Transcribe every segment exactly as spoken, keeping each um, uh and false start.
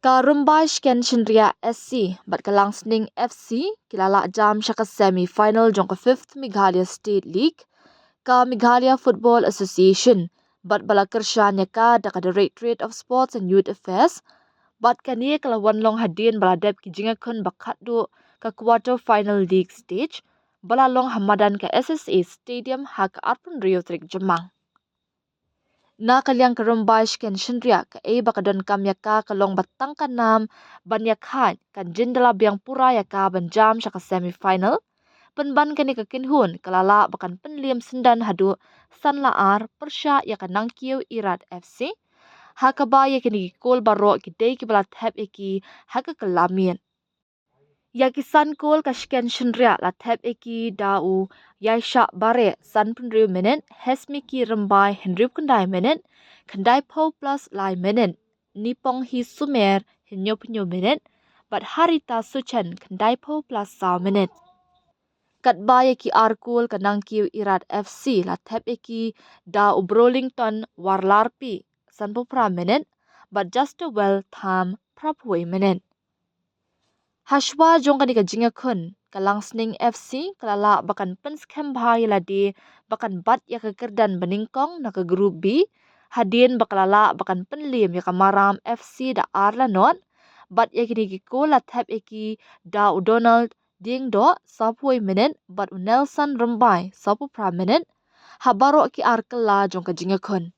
Ka Rymbai Shken Shynriah S C bad ka Langsning F C ki la lah jam sha ka semi final jong ka fifth Meghalaya State League. Ka Meghalaya Football Association bad ba la kyrshan ïa ka da ka Directorate of Sports and Youth Affairs, bad kane ka la wan long hadien ba la dep ki jingïakhun ba khatduh ka quarter final league stage, ba la long ha madan ka S S A Stadium ha ka arphew hynriew tarik Jymmang. Na ka liang ka Rymbai Shken Shynriah, kaei ba ka donkam ïa ka ka long ba tang ka nam ban ïakhaid, kan jin da la biang pura ïa ka ban jam sha ka semi final. Pynban kane ka kynhun ka la lah ba kan pynliem syndon haduh san la ar pyrshah ïa ka Nangkiew Irat F C, ha kaba ïa kine ki kol baroh ki dei kiba la thep ïa ki ha ka kylla miet. Ïa ki san kol ka Shken Shynriah la thep ïa ki da u Ïaishah Bareh, sanphew hynriew minit, Hesmiki Rymbai, hynriew khyndai minit, khyndai phew plus lai minit, Niponghi Sumer, hynñiew phew hynñiew minit, bad Harita Suchen, khyndai phew plus saw minit. Katba ïa ki ar kol ka Nangkiew Irat F C la thep ïa ki da u Brolington Warlarpi, sanphew phra minit, bad Justawell Tham, phra phew wei minit. Hashwa jong kane ka jingïakhun, ka Langsning F C ka la lah ba kan pynskhem bha ïa lade ba kan bat ïa ka kyrdan banyngkong na ka Group B, hadien ba ka la lah ba kan pynliem ïa ka Maram F C da ar la nod, bad ïa kine ki kol la thep ïa ki da u Donald Diengdoh, sawphew wei minit, bad u Nelson Rymbai, sawphew phra minit, ha baroh ki ar kylla jong ka jingïakhun.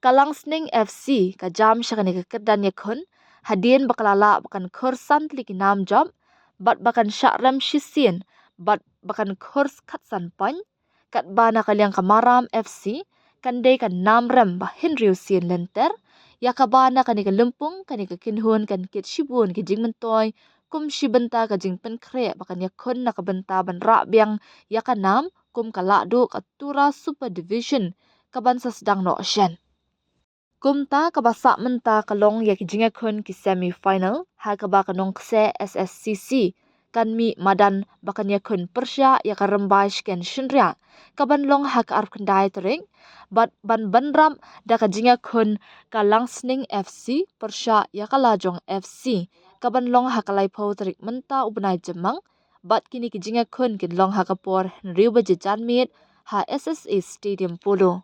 Ka Langsning F C ka jam sha kane ka kyrdan ïakhun hadien ba ka la lah ba kan khur san tylli ki nam jop, bad ba kan shah rem shisien, bad ba kan khur khatsan point. Katba na ka liang ka Maram F C kan dei ka nam rem ba hynriew sien lynter, ïa kaba na kane ka lympung kane ka kynhun kan kit shibun ki jingmyntoi, kum shi bynta ka jingpynkhreh ba kan ïakhun na ka bynta ban rah biang ïa ka nam kum ka lahduh ka Tura Super Division kaban sa sdang noh shen. Kumta kaba sah mynta ka long ïa ki jingïakhun ki semi final, ha kaba ka nongkseh S S C C kan mih madan ba kan ïakhun pyrshah ïa ka Rymbai Shken Shynriah, kaban long ha ka arphew khyndai tarik, bad ban bynrap da ka jingïakhun ka Langsning F C pyrshah ïa ka Lajong F C, kaban long ha ka laiphew tarik mynta u bnai Jymmang, bad kine ki jingïakhun kin long ha ka por hynriew baje janmiet ha S S A Stadium Polo.